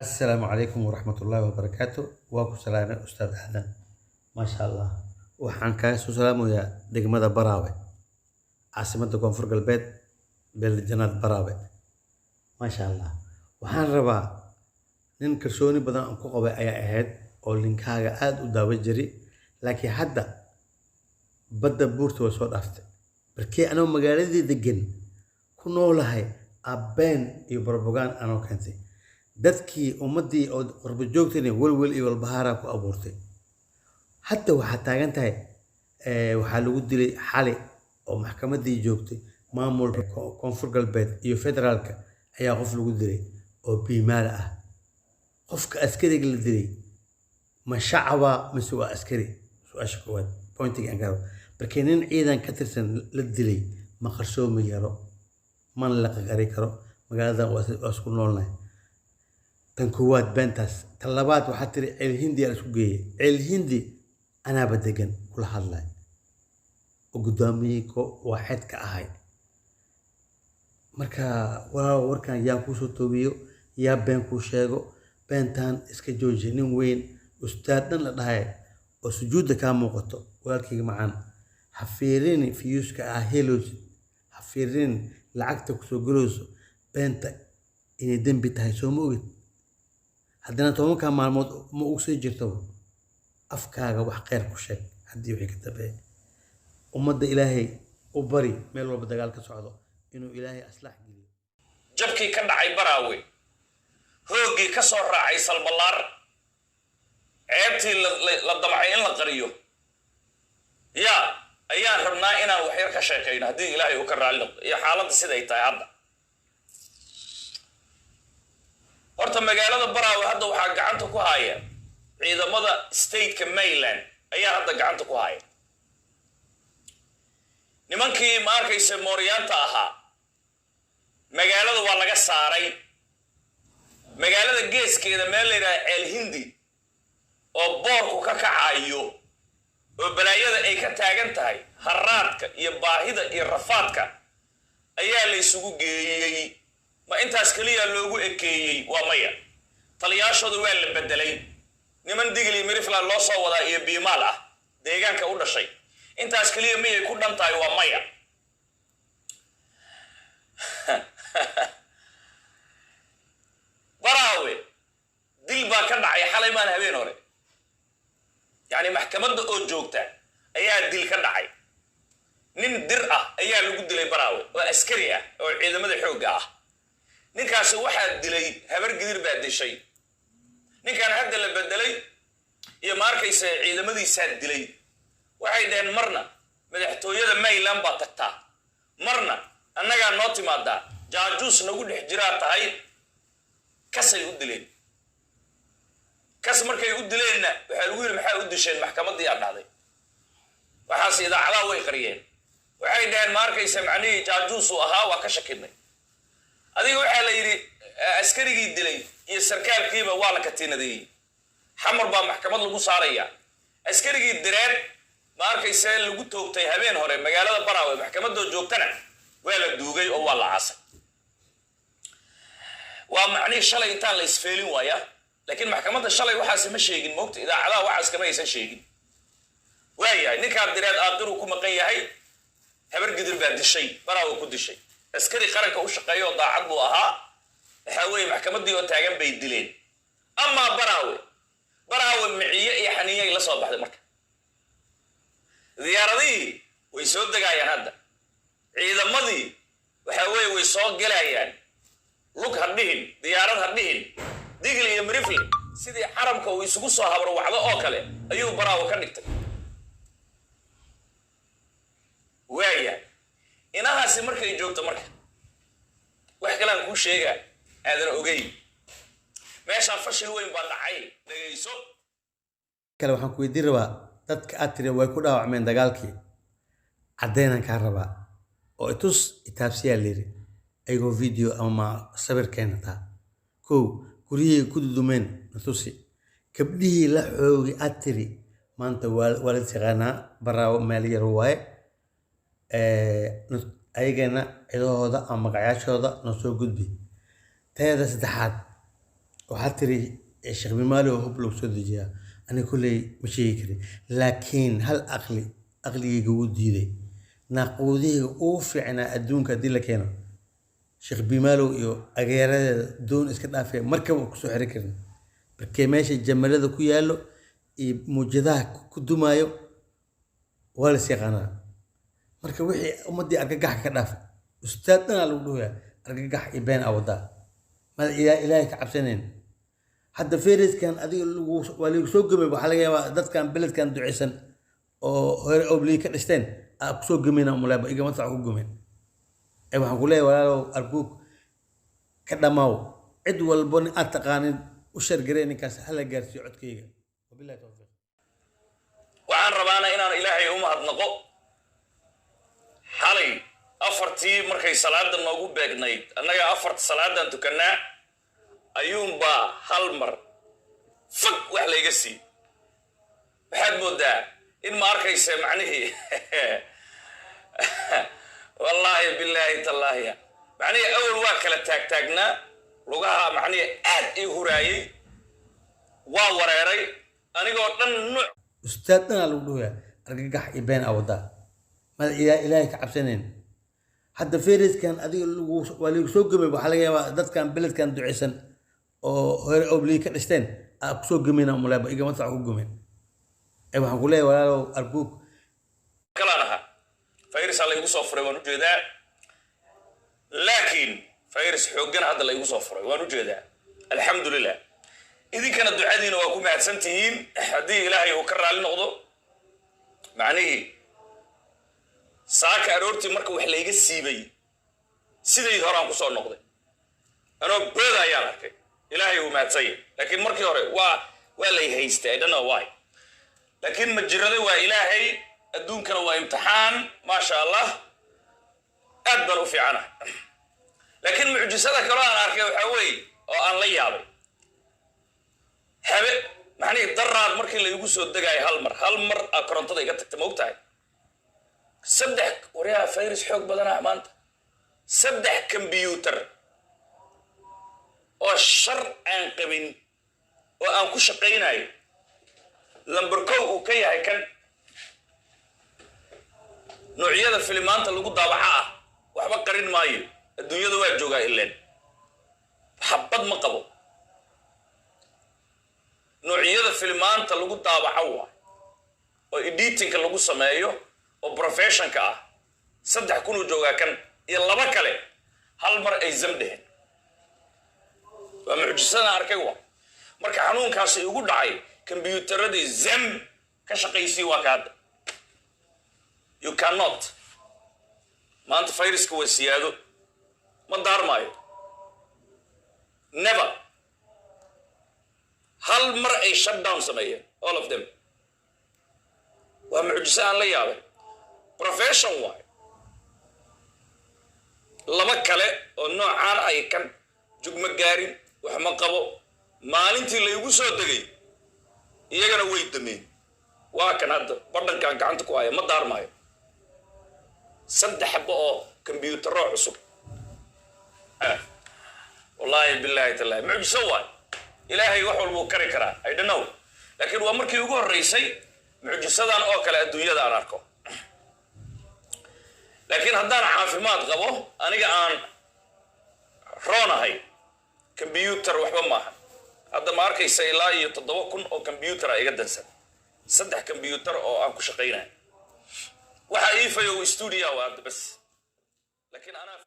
Asalaamu calaykum waraxmatullaahi wabarakaatu. Waa ku salaamay, Ustaad Aadan. Maasha Allah, waxaan kaaga soo salaamayaa degmada Baraawe, caasimadda Koonfur Galbeed, Beeljanaad Baraawe. Maasha Allah, waxaan rabaa nin kalsooni badan aan ku qabay ayaa ahayd oo linkaaga aada u daawa jiri, laakiin hadda badda buurta way soo dhaaftay. Barkee anoo magaaladii degan ku noolahay abeen iyo barbogaan anoo keentay dadkii ummaddii oo qurbo joogtayna welwel iyo walbahaaraa ku abuurtay. Hadda waxaad taagan tahay waxaa lagu dilay xali oo maxkamaddii joogtay maamulka Koonfur Galbeed iyo federaalka ayaa qof lagu dilay oo biimaala ah. Qofka askariga la dilay ma shacaba mise waa askari? Su-aasha koowaad, pointiga aan ka rabo. Markii nin ciidan ka tirsan la dilay, ma qarsoomi karo, mana la qaqari karo. Magaaladan waa isku noolnahay. Tan koowaad beentaas. Tan labaad, waxaa tiri Ceel Hindi aa isku geeyey. Ceel Hindi anaaba degan kula hadlay oo guddoomiye waa xeedka ahay. Marka walaal, warkan yaa kuusoo toobiyo, yaa been kuu sheego? Beentan iska jooji. Nin weyn, ustaad dhan la dhahay oo sujuudda kaa muuqato, walaalkayga macaan, ha fiirini viewska aa heloosid, ha fiirini lacagta kusoo galayso. Beenta inay dembi tahay soo ma ogid? Haddana 10-kaa maalmood ma ugu sii jirtaba. Afkaaga wax kheyr ku sheeg. Haddii wixii ka dambeeya ummadda Ilaahay u bari, meel walba dagaal ka socdo inuu Ilaahay aslaax geliyo. Jabkii ka dhacay Baraawe, hooggii ka soo raacay Salballaar, ceebtii la damcay in la qariyo yaa ayaan rabnaa inaan waxyar ka sheekayno, haddii Ilaahay uu ka raalli noqdo, iyo xaaladda siday tahay hadda. Horta magaalada Baraawe hadda waxaa gacanta ku haya ciidamada stateka Maryland ayaa hadda gacanta ku haya. Nimankii, ma arkayse, mooryaanta ahaa magaalada waa laga saaray. Magaalada geeskeeda meel la yidhaha Ceel Hindi oo boorku ka kacayo oo balaayada ay ka taagan tahay, haraadka iyo baahida iyo rafaadka ayaa la isugu geeyey. Ma intaas keliya loogu ekeeyey? Waa maya. Taliyaashooda waa la bedelay. Niman Digli Mirifland loo soo wadaa iyo biimaal ah deegaanka u dhashay. Intaas keliya miyay ku dhan tahay? Waa maya. Baraawe dil baa ka dhacay xalay, maan habeen hore, yacni maxkamadda oo joogta ayaa dil ka dhacay. Nin Dir ah ayaa lagu dilay Baraawe oo askari ah oo ciidamada xoogga ah. Ninkaasi waxaa dilay Habar Gidir baa dishay. Ninkan hadda la bedelay iyo, ma arkaysa, ciidamadiisaa dilay. Waxay dhaheen marna madaxtooyada Maryland baa tagtaa, marna annagaa noo timaadaa, jaajuus nagu dhex jiraa tahay. Kasay u dileen. Kas markay u dileenna waxaa lagu yidhi, "Maxaa u disheen?" Maxkamaddii aa dhahday. Waxaas idaacadaha way qariyeen. Waxay dhaheen, ma arkaysa, macnihii jaajuusuu ahaa, waa ka shakinay adiga. Waxaa la yidhi askarigii dilay iyo sarkaalkiiba waa la katiinadeeyey, Xamar baa maxkamad lagu saaraya. Askarigii Direed, ma arkayse, lagu toogtay habeen hore magaalada Baraawe maxkamadoo joogtana waa la duugay oo waa la caasay. Waa macnihii shalay intaan la isfeelin waaya, laakiin maxkamadda shalay waxaasi ma sheegin moogta, idaacadaha waxaas kama aysan sheegin. Waayahay, ninkaa Direed aaqiruu ku maqan yahay. Habar Gidir baa dishay, Baraawe ku dishay. Askari qaranka u shaqeeya oo daacad buu ahaa. Waxaa weeye maxkamaddii oo taagan bay dileen. Amaa Baraawe, Baraawe miciye iyo xaniiyay la soo baxday. Marka diyaaradihii way soo degaayaan hadda, ciidamadii waxaa weeye way soo gelayaan. Lug ha dhihin, diyaarad ha dhihin, Digli iyo Mirifli sidii xaramka uu isugu soo habarwacdo oo kale ayuu Baraawe ka dhigtay. Waaya, inahaasi markay joogto, marka wax kalean kuu sheegaa aadan ogeyn, meeshaan fashil weyn baa dhacay. Dhegayso. Kale waxaan ku weydiin rabaa, dadka aad tiri way ku dhaawacmeen dagaalkii, caddeynaan kaa rabaa oo itus itaabsiyaa layiri, ayagoo video ama sawir keenataa. Kow, guryihii ku dudumeen na tusi. Gabdhihii la xoogay aad tiri maanta waa la yaqaanaa, Baraawo meel yar waaye. Ayagana cidahooda ama magacyaashooda noo soo gudbi. Teeda saddexaad Waxaad tiri Sheekh Bimaali oo hub lagu soo dejiyaa. Aniga kolley ma sheegi karin, laakiin hal aqli aqligayga wuu diiday. Naaquudihii ugu fiicnaa adduunka haddii la keeno, Sheekh Bimaalow iyo ageeradeeda doon iska dhaafee markaba kusoo xiri karin, markee meesha jamalada ku yaallo iyo muujadaha ku dumaayo waa las yaqaanaa. Marka wixii ummaddii argagax ka dhaafay, ustaad dhanaa lagu dhahoyaa argagax iyo been aa wadaa. Mada Ilaahay ka cabsanayn. Hadda feriskan adiga lagu waa lagu soo gemay. Waxaa laga yaabaa dadkan beledkan duceysan oo hore oblii ka dhisteen aa kusoo gemeyna umaleeba igama sac ku gemeen. Ee waxaan ku leeyahay, walaalow, arguug ka dhammaaw. Cid walbo nin aad taqaanin u shargarey, ninkaas hala gaarsiiyo codkayga. Wabillahi tawfiiq. Waxaan rabaana inaan Ilaahay u mahadnaqo. Xalay 4tii markay salaada noogu beegnayd, annaga 4ta salaadan tukannaa, ayuunbaa hal mar fag wax layga siiyey. Waxaad moodaa in ma arkaysa macnihii, wallaahi bilaahi tallaahi, macnihii awal waa kala taagtaagnaa lugaha, macnihii aad ii huraayey, waa wareeray anigoo dhan nuuc. Ustaad dhanaa lagu dhahoyaa argagax iyo been aa wadaa. Mada Ilaahay ka cabsanayn. Hadda feriskan adiga lagu waa lagu soo gemay. Waxaa laga yaabaa dadkan beledkan duceysan oo hore oblii ka dhisteen aa kusoo gemeyna umaleeba igama sac ku gemeen. Ee waxaan ku leeyahay, walaalow, arguug kalaan ahaa. Fayrusaa laygu soo furay, waan ujeedaa, laakiin fayrus xooggan hadda laygu soo furay, waan ujeedaa. Alxamdulilah, idinkana ducadiina waa ku mahadsan tihiin. Haddii Ilaahay uu ka raalli noqdo, macnihii saaka aroortii marka wax layga siibay, sidayd horaan kusoo noqday anoo booda ayaan arkay. Ilaahay uu mahadsanya, laakiin markii hore waa lay haystay. I don't know why, laakiin majirada waa Ilaahay, adduunkana waa imtixaan. Maasha Allah, aad baan u fiicanahay. Laakiin mucjisada kaloo aan arkay waxaa weeye oo aan la yaabay, habe macnihii daraad markii la igu soo degaayo, hal mar aa korontada iga tagtay. Ma og tahay saddex waryaha virus xoog badanaa maanta? Saddex combyuutar oo shar aan qabin oo aan ku shaqaynayo, lamber 1 uu ka yahay kan noocyada filimaanta lagu daabaca ah, waxba qarin maayo, adduunyada waa joogaa ileen, xabad ma qabo. Noocyada filimaanta lagu daabaco waay oo editingka lagu sameeyo oo professionka ah, 3000 uu joogaa kan iyo laba kale, hal mar ay zam dheheen. Waa mucjisadaan arkay. Wa marka xanuunkaasi igu dhacay, kombyuutaradii zam ka shaqaysii. Waa ka hadda you cannot. Maanta viruska waa siyaado, ma daarmaayo, never. Hal mar ay shutdown sameeyeen all of them. Waa mucjiso aan la yaabay, profession waay. Laba kale oo noocaan ay kan jugma gaarin, wax ma qabo. Maalintii laygu soo degay iyagana way dameen. Waa kan hadda badhankan gacanta ku haya, ma daarmaayo. Saddex xabo oo kombyuutaro cusub, wallaahi bilaahi tallahi, mucjiso waay. Ilaahay wax walbuu kari karaa. I don't know, laakiin waa markii ugu horreysay mucjisadan oo kale adduunyada aan arko. Laakiin haddaan caafimaad qabo, aniga aan roonahay, combyuter waxba maaha. Hadda ma arkaysa ilaa iyo 7000 oo combyutera iga dansan, saddex combyuter oo aan ku shaqaynayo. Waxaa ii fayow studio hadda bas, laakiin anaa